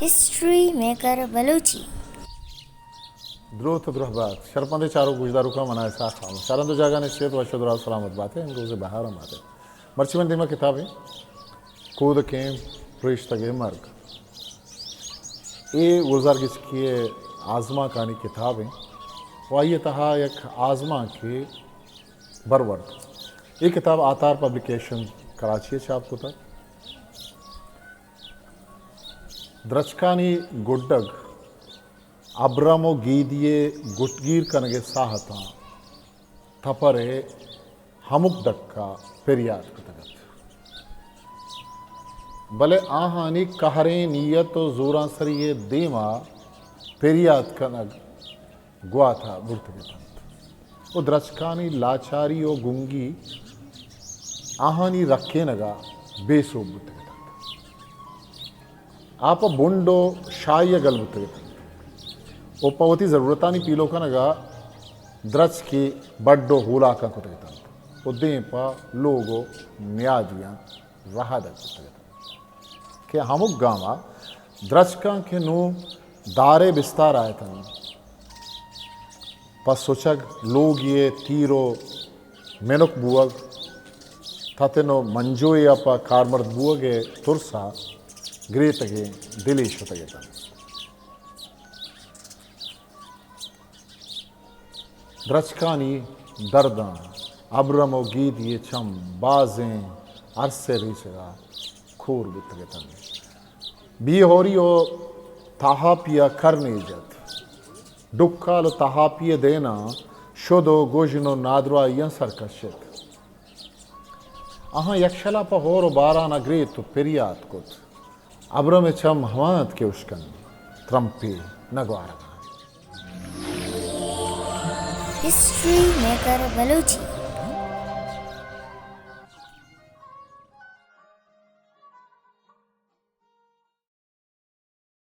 History maker Balochi. دروت و درہبات شرپندیں چاروک گوشداروکاں، من اسحاق خان۔ شرند و جاگہ نشت، وش و دراہ سلامت بات ئے، امروز بہار ہم بات ئے۔ مرچی من دیما کتابیں کودکیں پریشتگیں مرگ۔ اے گلزار گچکی ءِ آزمانکانی کتابیں و آئی ءِ تہا یک آزمانکے برورد۔ اے کتاب آتار پبلیکیشن کراچی ءَ چاپ کتگ۔ درچکانی گڈگ ابرم و گیدی ءِ گٹگیر کنگ ءِ ساہتاں تپر ءِ ہمک ڈکا پریات کتگ ات، بلے آہانی قہریں نیت و زورانسری ءِ دیما پریات کنگ گوات ءَ برتگ ات انت و درچکانی لاچاری و گنگی آہانی رکینگ ءَ بے سوب بوتگ ات انت۔ آ پہ بنڈ و شاہی ءَ گل بوتگ ات انت و پہ وتی ضرورتانی پیلو کنگ ءَ درچکے بڈ و ہولاکاں کتگ ات انت و دیم پہ لوگ و نیادیاں رہادگ بوتگ ات انت کہ ہمک گام ءَ درچکاں کہ نوں دار ءِ بستار ءَ ات انت، پہ سچگ لوگی ءِ تیر و منک بوگ، تتن و منجوے ءَ پہ کارمرد بوگ ءِ ترس ءَ گریتگیں دلے شتگ ات انت۔ درچکانی درداں ابرم و گیدی ءِ چم بازیں ارس ءِ ریچگ ءَ کور بوتگ ات انت۔ بے ہوری و تہاپی ءَ کرنے جت۔ ڈکال و تہاپی ءِ دیناں شد و گژن و نادراہیاں سر کشت۔ آہاں یکشلا پہ ہور و باران ءَ گریت و پریات کت۔ ابرم ءِ چم ہما انت کہ اشکن ترمپے نہ گوارگ ءَ انت۔ History maker Balochi.